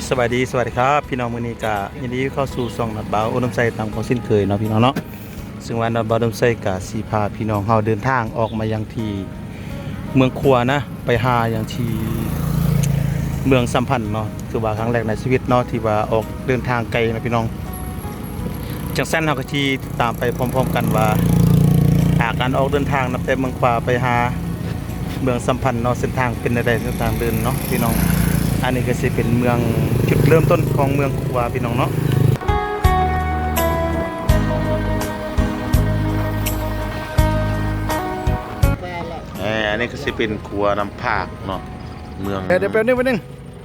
ສະບາຍດີ ສະຫວັດດີຄັບພີ່ນ້ອງ ມື້ນີ້ກະຍິນດີເຂົ້າສູ່ຊ່ອງນັດບ່າວອຸດົມໄຊຕາມເກົ່າເຊັ່ນເຄີຍເນາະພີ່ນ້ອງເນາະ. ເຊິ່ງວ່ານັດບ່າວອຸດົມໄຊກະຊິພາພີ່ນ້ອງເຮົາເດີນທາງອອກມາຍັງທີ່ເມືອງຂົວນະ ໄປຫາຢ່າງທີ່ເມືອງສຳພັນເນາະ. ຖືວ່າຄັ້ງແລກໃນຊີວິດເນາະ ທີ່ວ່າອອກເດີນທາງໄກເນາະພີ່ນ້ອງ. ຈັ່ງຊັ້ນເຮົາກະຊິຕິດຕາມໄປພ້ອມໆກັນວ່າ ອາ ການອອກເດີນທາງນັບແຕ່ເມືອງຂົວໄປຫາ ເມືອງສຳພັນເນາະ ເສັ້ນທາງເປັນແນວໃດ ເສັ້ນທາງເດີນເນາະພີ່ນ້ອງ. ອັນນີ້ກະຊິເປັນເມືອງ ຈຸດເລີ່ມຕົ້ນຂອງເມືອງຂົວພີ່ນ້ອງເນາະ. ເອີ ອັນນີ້ກະຊິເປັນຂົວນ້ຳພາກເນາະ ເມືອງ ດຽວແປັບໜຶ່ງ ແປັບໜຶ່ງ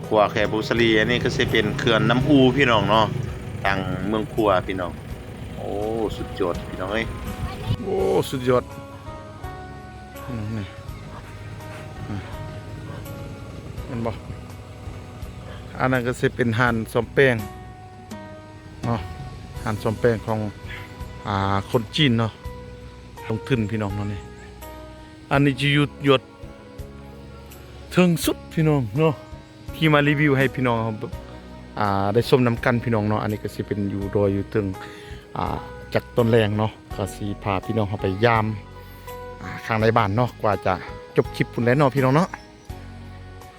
ຂົວແຄໂບສາລີ. ອັນນີ້ກະຊິເປັນເຂື່ອນນ້ຳອູພີ່ນ້ອງເນາະ ທາງເມືອງຂົວພີ່ນ້ອງ. ໂອ້ ສຸດຍອດພີ່ນ້ອງເອີຍ ໂອ້ ສຸດຍອດ. ອືມ ນີ້ ອືມ ເຫັນບໍ່? ອັນນັ້ນກະຊິເປັນຮ້ານສ້ອມແປງເນາະ ຮ້ານສ້ອມແປງຂອງ ອາ ຄົນຈີນເນາະ ລົງທຶນພີ່ນ້ອງເນາະ. ນີ້ ອັນນີ້ຈະຢູ່ ຢູ່ເທິງສຸດພີ່ນ້ອງເນາະ ທີ່ມາຣີວິວໃຫ້ພີ່ນ້ອງເຮົາ ອາ ໄດ້ຊົມນຳກັນພີ່ນ້ອງເນາະ. ອັນນີ້ກະຊິເປັນຢູ່ດອຍຢູ່ເທິງ ອາ ຈັກຕອນແລງເນາະ ກະຊິພາພີ່ນ້ອງເຮົາໄປຢາມ ອາ ຂ້າງໃນບ້ານເນາະ ກວ່າຈະຈົບຄລິບພຸ້ນແຫຼະເນາະພີ່ນ້ອງເນາະ.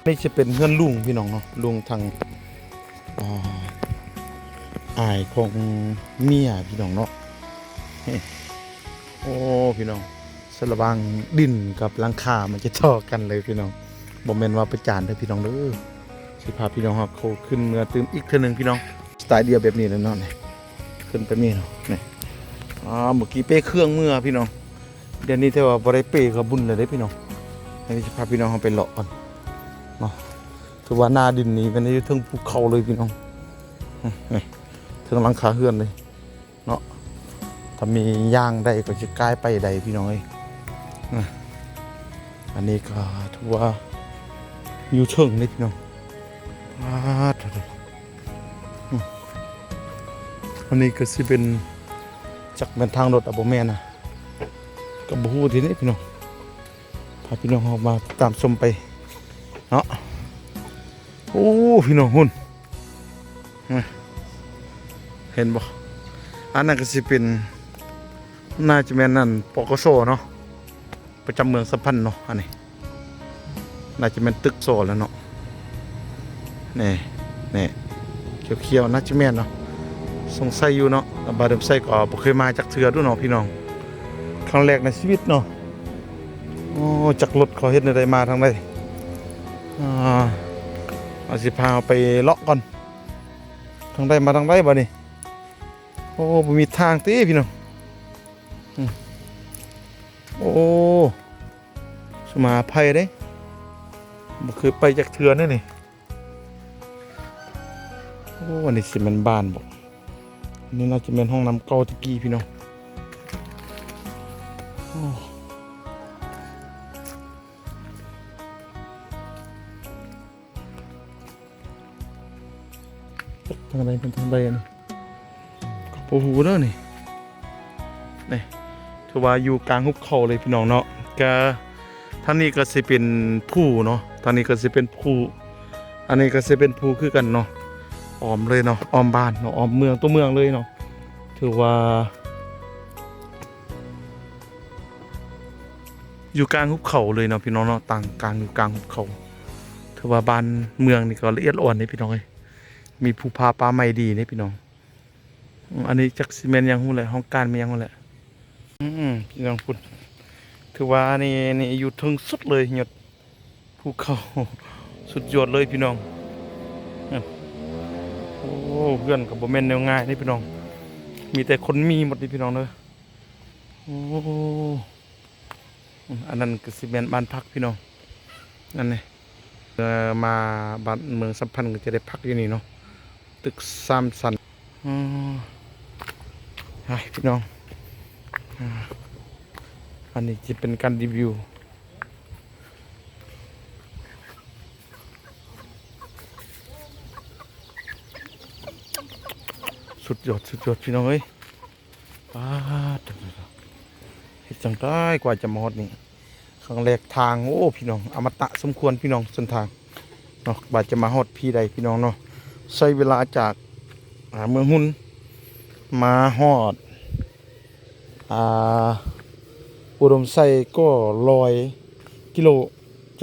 ນີ້ຊິເປັນເຮືອນລຸງພີ່ນ້ອງເນາະ ລຸງທາງ ອາ ອ້າຍຂອງເມຍພີ່ນ້ອງເນາະ. ໂອ້ ພີ່ນ້ອງ ສະລະຫວ່າງດິນກັບຫຼັງຄາມັນຈະຕໍ່ກັນເລີຍພີ່ນ້ອງ. ບໍ່ແມ່ນວ່າປະຈານເດີພີ່ນ້ອງເດີ. ຊິພາພີ່ນ້ອງເຮົາເຂົ້າຂຶ້ນເມືອຕື່ມອີກເທື່ອໜຶ່ງພີ່ນ້ອງ. ສະໄຕລ໌ດຽວແບບນີ້ແຫຼະເນາະ ນີ້ ຂຶ້ນແບບນີ້ເນາະ ນີ້. ອາ ເມື່ອກີ້ເປ້ເຄື່ອງເມືອພີ່ນ້ອງ ດຽວນີ້ແຕ່ວ່າບໍ່ໄດ້ເປ້ກະບຸນແລ້ວເດ້ພີ່ນ້ອງ. ດຽວຊິພາພີ່ນ້ອງເຮົາໄປເລາະກ່ອນເນາະ. ຖືວ່າໜ້າດິນນີ້ແມ່ນຢູ່ເທິງພູເຂົາເລີຍພີ່ນ້ອງ ນີ້ ເທິງຫຼັງຄາເຮືອນເລີຍເນາະ. ຖ້າມີຍ່າງໄດ້ກະຊິກາຍໄປໄດ້ພີ່ນ້ອງເອີຍ. ອັນນີ້ກະຖືວ່າຢູ່ເທິງເດ້ພີ່ນ້ອງ. ອາ ໂທ້ ອືມ ອັນນີ້ກະຊິເປັນ ຈັກແມ່ນທາງລົດ ອາ ບໍ່ແມ່ນນະ ກະບໍ່ຮູ້ທີນີ້ພີ່ນ້ອງ. ພາພີ່ນ້ອງເຮົາມາຕາມຊົມໄປເນາະ. ໂອ້ ພີ່ນ້ອງພຸ້ນ ເຫັນບໍ່? ອັນນັ້ນກະຊິເປັນ ໜ້າຈະແມ່ນອັນ ປກສ ເນາະ ປະຈຳເມືອງສຳພັນເນາະ. ອັນນີ້ໜ້າຈະແມ່ນຕຶກ ສ ແລ້ວເນາະ. ນີ້ ນີ້ ຂຽວໆ ໜ້າຈະແມ່ນເນາະ ສົງໄສຢູ່ເນາະ. ບ່າວອຸດົມໄຊກະບໍ່ເຄີຍມາຈັກເທື່ອດູເນາະພີ່ນ້ອງ ຄັ້ງແລກໃນຊີວິດເນາະ. ໂອ້ ຈັກລົດເຂົາເຮັດແນວໃດ ມາທາງໃດ. ອາ ເຮົາຊິພາໄປເລາະກ່ອນ ທາງໃດມາທາງໃດບາດນີ້. ໂອ້ ບໍ່ມີທາງຕິພີ່ນ້ອງ. ອືມ ໂອ້ ສະມາໄພເດ້ ບໍ່ເຄີຍໄປຈັກເທື່ອເດ້ນີ້. ໂອ້ ອັນນີ້ຊິແມ່ນບ້ານບໍ? ອັນນີ້ໜ້າຈະແມ່ນຫ້ອງນ້ຳເກົ່າແຕ່ກີ້ພີ່ນ້ອງ. ໂອ້ ຈັກທາງໃດເປັນທາງໃດອັນນີ້ ກະບໍ່ຮູ້ເດີນີ້. ນີ້ ຖືວ່າຢູ່ກາງຫຸບເຂົາເລີຍພີ່ນ້ອງເນາະ. ກະທາງນີ້ກະຊິເປັນພູເນາະ ທາງນີ້ກະຊິເປັນພູ ອັນນີ້ກະຊິເປັນພູຄືກັນເນາະ. ອ້ອມເລີຍເນາະ ອ້ອມບ້ານເນາະ ອ້ອມເມືອງ ຕົວເມືອງເລີຍເນາະ. ຖືວ່າຢູ່ກາງຫຸບເຂົາເລີຍເນາະພີ່ນ້ອງເນາະ ຕາງກາງ ຢູ່ກາງຫຸບເຂົາ. ຖືວ່າບ້ານເມືອງນີ້ກະລະອຽດອ່ອນເດ້ພີ່ນ້ອງເອີຍ ມີພູຜາປ່າໄມ້ດີເດ້ພີ່ນ້ອງ. ອືມ ອັນນີ້ຈັກຊິແມ່ນຫຍັງຮູ້ແຫຼະ ຫ້ອງການແມ່ນຫຍັງຮູ້ແຫຼະ. ອືມ ພີ່ນ້ອງພຸ້ນ ຖືວ່າອັນນີ້ ນີ້ຢູ່ເທິງສຸດເລີຍ ຍອດພູເຂົາ ສຸດຍອດເລີຍພີ່ນ້ອງ. ໂອ້ ເຮືອນກະບໍ່ແມ່ນແນວງ່າຍເດ້ພີ່ນ້ອງ ມີແຕ່ຄົນມີໝົດເດ້ພີ່ນ້ອງເດີ. ໂອ້ ອັນນັ້ນກະຊິແມ່ນບ້ານພັກພີ່ນ້ອງ ອັນນີ້ ເອີ ມາບ້ານເມືອງສຳພັນກະຈະໄດ້ພັກຢູ່ນີ້ເນາະ ຕຶກສາມຊັ້ນ. ອືມ ໄປພີ່ນ້ອງ ອາ ອັນນີ້ຈະເປັນການຣີວິວ ສຸດຍອດ ສຸດຍອດພີ່ນ້ອງເອີຍ. ປາດ ເຮັດຈັ່ງໃດກວ່າຈະມາຮອດນີ້ ຄັ້ງແລກທາງ ໂອ້ ພີ່ນ້ອງ ອະມະຕະສົມຄວນພີ່ນ້ອງ ເສັ້ນທາງເນາະ ກວ່າຈະມາຮອດພີ້ໄດ້ພີ່ນ້ອງເນາະ. ໃຊ້ເວລາຈາກ ອ່າ ເມືອງຮຸນມາຮອດ ອ່າ ອຸດົມໄຊກໍຮ້ອຍກິໂລ,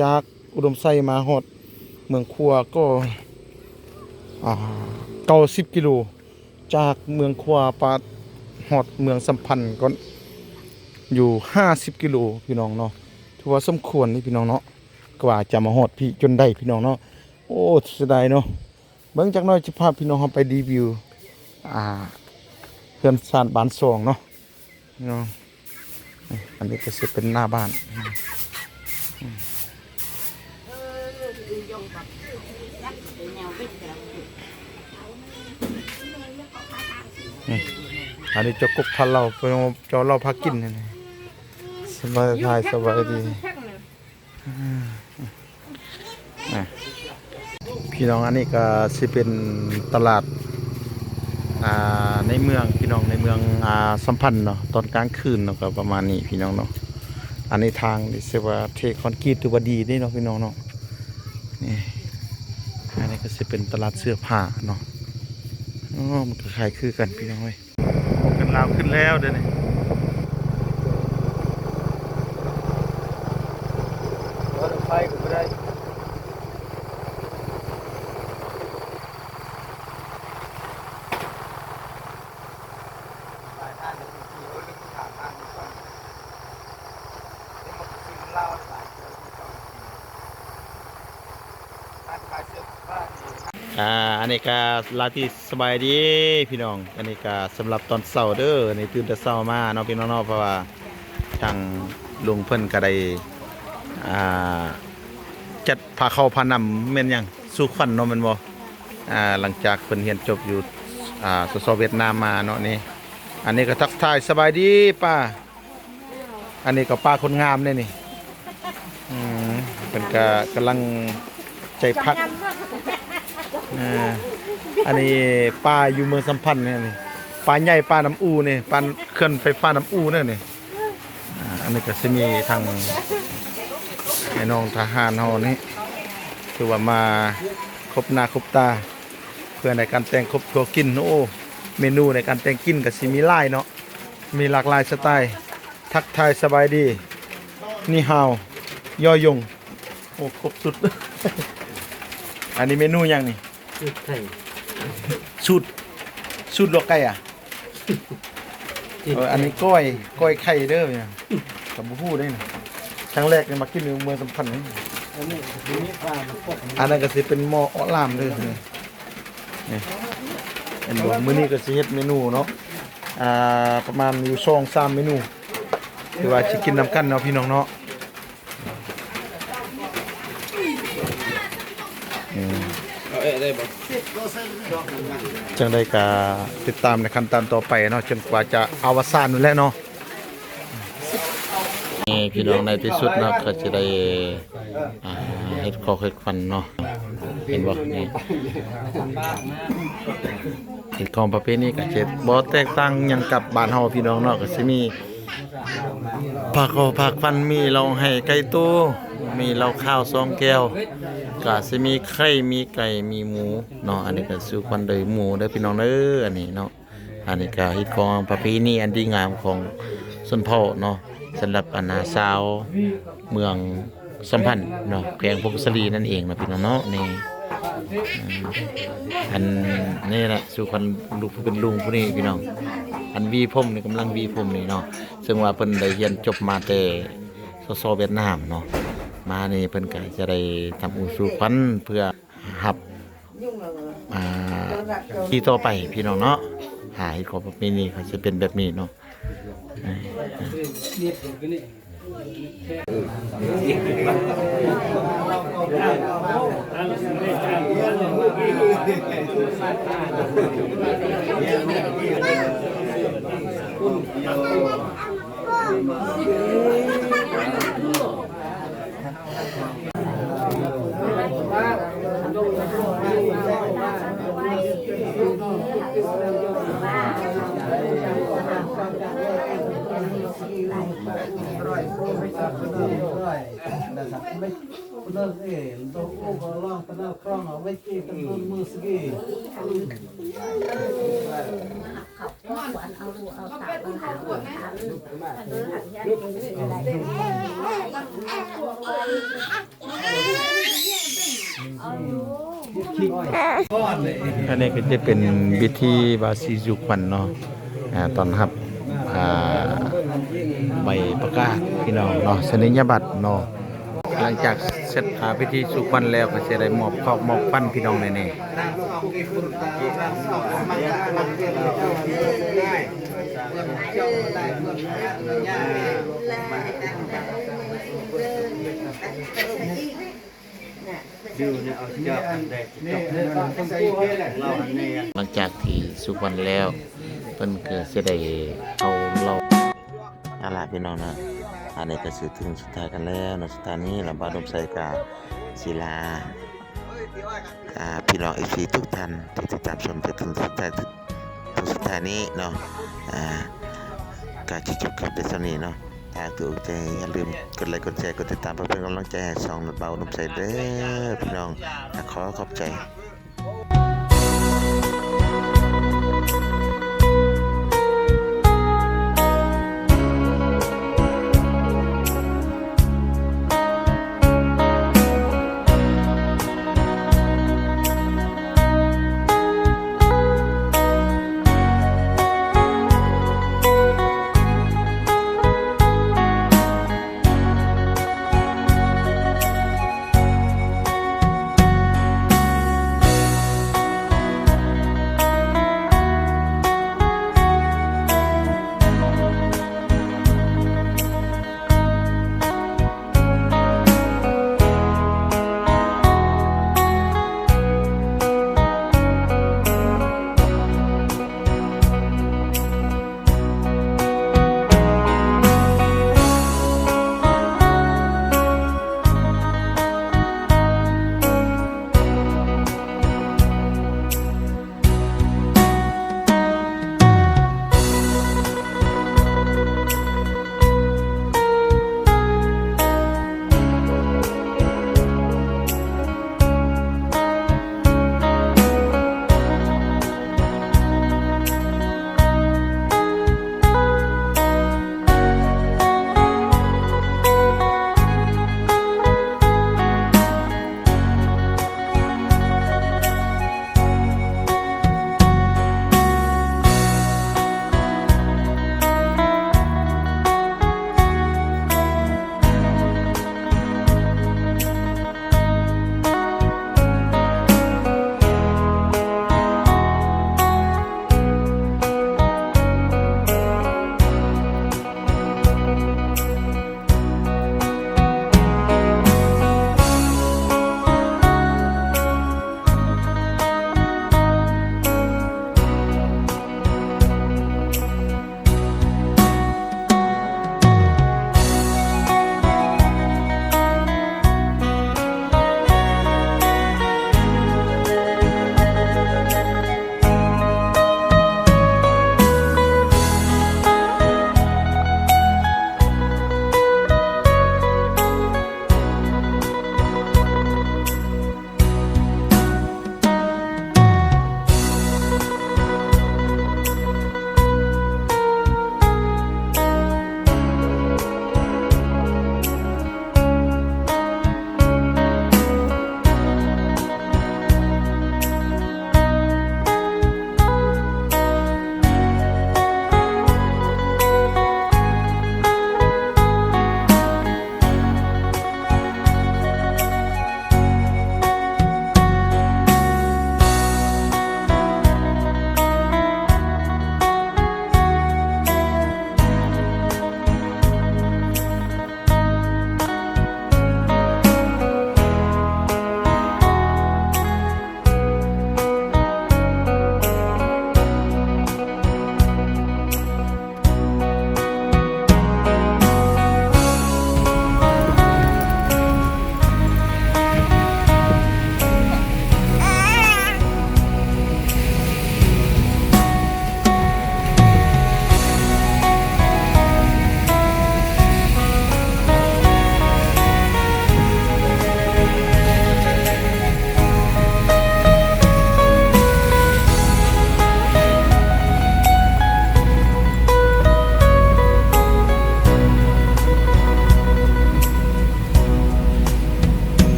ຈາກອຸດົມໄຊມາຮອດເມືອງຂວາກໍ ອ່າ ເກົ້າສິບກິໂລ, ຈາກເມືອງຂວາປາດຮອດເມືອງສຳພັນກໍຢູ່ຫ້າສິບກິໂລ ພີ່ນ້ອງເນາະ. ຖືວ່າສົມຄວນນີ້ ພີ່ນ້ອງເນາະ, ກວ່າຈະມາຮອດພີ້ຈົນໄດ້ ພີ່ນ້ອງເນາະ. ໂອ້ ເສຍດາຍເນາະ. ເບິ່ງຈັກໜ້ອຍ ຈະພາພີ່ນ້ອງເຮົາໄປຣີວິວ ອ່າ ເຮືອນຊານບ້ານຊ່ອງເນາະ ເນາະ. ນີ້ ອັນນີ້ກໍຊິເປັນໜ້າບ້ານ. ນີ້ ອັນນີ້ເຈົ້າກົກພາເຫຼົ້າ ເຈົ້າເຫຼົ້າພາກິນ. ນີ້ ສະບາຍ ສະບາຍດີ. ອ່າ ພີ່ນ້ອງ ອັນນີ້ກໍຊິເປັນຕະຫຼາດ ອ່າ ໃນເມືອງ ພີ່ນ້ອງ, ໃນເມືອງ ອ່າ ສຳພັນເນາະ, ຕອນກາງຄືນເນາະ ກໍປະມານນີ້ ພີ່ນ້ອງເນາະ. ອັນນີ້ທາງນີ້ຊິວ່າເທຄອນກຣີດ ຖືວ່າດີເດ້ເນາະ ພີ່ນ້ອງເນາະ. ນີ້ ອັນນີ້ກໍຊິເປັນຕະຫຼາດເສື້ອຜ້າເນາະ. ອໍ ມັນກໍຄ້າຍຄືກັນ ພີ່ນ້ອງເອີຍ. ເງິນລາວຂຶ້ນແລ້ວເດ້ນີ້. ອ່າ ອັນນີ້ກໍລາຕີສະບາຍດີພີ່ນ້ອງ. ອັນນີ້ກໍສຳລັບຕອນເຊົ້າເດີ, ອັນນີ້ຕື່ນແຕ່ເຊົ້າມາເນາະພີ່ນ້ອງເນາະ, ເພາະວ່າທາງລຸງເພິ່ນກໍໄດ້ ອ່າ ຈັດພາເຂົ້າພານ້ຳ ແມ່ນຫຍັງ ສູ່ຂວັນເນາະ ແມ່ນບໍ່? ອ່າ ຫຼັງຈາກເພິ່ນຮຽນຈົບຢູ່ ອ່າ ສສ ຫວຽດນາມມາເນາະ. ນີ້ ອັນນີ້ກໍທັກທາຍສະບາຍດີປ້າ. ອັນນີ້ກໍປ້າຄົນງາມເດ້ນີ້. ອືມ ເພິ່ນກໍກຳລັງໃຈພັກ. ເອີ ອັນນີ້ປ້າຢູ່ເມືອງສຳພັນນີ້, ນີ້ ປ້າໃຫຍ່ ປ້ານ້ຳອູນີ້, ປ້າເຂື່ອນໄຟຟ້ານ້ຳອູນັ້ນນີ້. ອ່າ ອັນນີ້ກໍຊິມີທັງໄອ້ນ້ອງທະຫານເຮົານີ້ ຖືວ່າມາຄົບໜ້າຄົບຕາ ເພື່ອໃນການແຕ່ງຄົບຄົວກິນ. ໂອ້ ເມນູໃນການແຕ່ງກິນກໍຊິມີຫຼາຍເນາະ, ມີຫຼາກຫຼາຍສະໄຕ. ທັກທາຍສະບາຍດີ ນີ້ຮາວ ຍໍຍົງ. ໂອ້ ຄົບສຸດ. ອັນນີ້ເມນູຫຍັງນີ້? ສູດໄຂ່ ສູດ ສູດລົວກໄກ່ອະ? ເອີ ອັນນີ້ກ້ອຍ ກ້ອຍໄຂ່ເດີ. ກໍບໍ່ຮູ້ເດ້ນະ, ຄັ້ງແລກນີ້ມາກິນຢູ່ເມືອງສຳພັນນີ້. ອັນນີ້ມີປາມາກົກ. ອັນນັ້ນກໍຊິເປັນໝໍ້ເອາະຫຼາມເດີນີ້. ນີ້ ເຫັນບໍ່? ມື້ນີ້ກໍຊິເຮັດເມນູເນາະ, ອ່າ ປະມານຢູ່ສອງສາມເມນູ ທີ່ວ່າຊິກິນນຳກັນເນາະ ພີ່ນ້ອງເນາະ. ອືມ ເອົາເອະໄດ້ບໍ່? ຈັ່ງໃດກໍຕິດຕາມໃນຂັ້ນຕອນຕໍ່ໄປເນາະ, ຈົນກວ່າຈະອະວະສານນັ້ນແຫຼະເນາະ. ນີ້ພີ່ນ້ອງ, ໃນທີ່ສຸດເນາະ ກໍຈະໄດ້ ອ່າ ເຮັດຂອງເຮັດຂວັນເນາະ. ເຫັນບໍ່? ນີ້ ເຮັດຂອງປະເພນີ ກໍຈະບໍ່ແຕກຕ່າງຫຍັງກັບບ້ານເຮົາ ພີ່ນ້ອງເນາະ. ກໍຊິມີ ພາເຂົ້າພາຂວັນ, ມີເຫຼົ້າໄຮ່ໄກ່ໂຕ, ມີເຫຼົ້າຂາວສອງແກ້ວ, ກະຊິມີໄຂ່ ມີໄກ່ ມີໝູເນາະ. ອັນນີ້ກະສູ່ຂວັນໂດຍໝູເດີພີ່ນ້ອງເດີ ອັນນີ້ເນາະ. ອັນນີ້ກະຮີດຄອງປະເພນີອັນດີງາມຂອງຊົນເຜົ່າເນາະ, ສຳລັບອັນນາຊາວເມືອງ ສຳພັນເນາະ, ແຂວງຜົ້ງສາລີນັ້ນເອງເນາະ ພີ່ນ້ອງເນາະ. ນີ້ ອັນນີ້ແຫຼະສູ່ຂວັນລູກຜູ້ເປັນລຸງຜູ້ນີ້ພີ່ນ້ອງ. ອັນຫວີຜົມນີ້ ກຳລັງຫວີຜົມນີ້ເນາະ, ເຊິ່ງວ່າເພິ່ນໄດ້ຮຽນຈົບມາແຕ່ ສສ ຫວຽດນາມເນາະ, ມານີ້ເພິ່ນກໍຈະໄດ້ທຳອຸສູ່ຂວັນເພື່ອຮັບ ອ່າ ທີ່ຕໍ່ໄປ ພີ່ນ້ອງເນາະ. ຫາເຮັດຂອງປະເພນີກໍຈະເປັນແບບນີ້ເນາະ. ອັນນີ້ກໍຈະເປັນພິທີບາສີສູ່ຂວັນເນາະ ອາ ຕ້ອນຮັບ ອາ ໃບປະກາດພີ່ນ້ອງເນາະ ສະນີຍະບັດເນາະ. ຫຼັງຈາກເສັດ ອາ ພິທີສູ່ຂວັນແລ້ວ ກໍຊິໄດ້ມອບຂອກມອບຂວັນພີ່ນ້ອງແນ່ໆ. ຫຼັງຈາກທີ່ສູ່ຂວັນແລ້ວ ເພິ່ນກໍຊິໄດ້ເອົາເຫຼົ້າ ເອົາລະພີ່ນ້ອງເນາະ. ອັນນີ້ກໍຊິເຖິງສຸດທ້າຍກັນແລ້ວເນາະ ສຸດທ້າຍນີ້ລະ ບ່າວອຸດົມໄຊກໍຊິລາ ອ່າ ພີ່ນ້ອງເອັຟຊີທຸກທ່ານທີ່ຕິດຕາມຊົມຈົນເຖິງສຸດທ້າຍ ເຖິງສຸດທ້າຍນີ້ເນາະ ອ່າ ກໍຊິຈົບຄລິບໄດ້ສ່ຳນີ້ເນາະ. ຖ້າຖືກໃຈຢ່າລືມກົດໄລກ໌ ກົດແຊ ກົດຕິດຕາມ ເພື່ອເປັນກຳລັງໃຈໃຫ້ຊ່ອງນັດບ່າວອຸດົມໄຊເດີພີ່ນ້ອງ ຂໍຂອບໃຈ.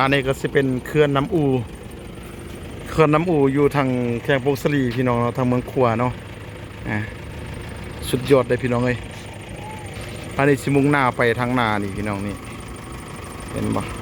ອັນນີ້ກໍຊິເປັນເຂື່ອນນ້ຳອູ ເຂື່ອນນ້ຳອູຢູ່ທາງແຂວງຜົ້ງສາລີພີ່ນ້ອງເນາະ ທາງເມືອງຂວາເນາະ. ອ່າ ສຸດຍອດເດ້ພີ່ນ້ອງເອີຍ. ອັນນີ້ຊິມຸ່ງໜ້າໄປທາງໜ້ານີ້ພີ່ນ້ອງນີ້ ເຫັນບໍ່?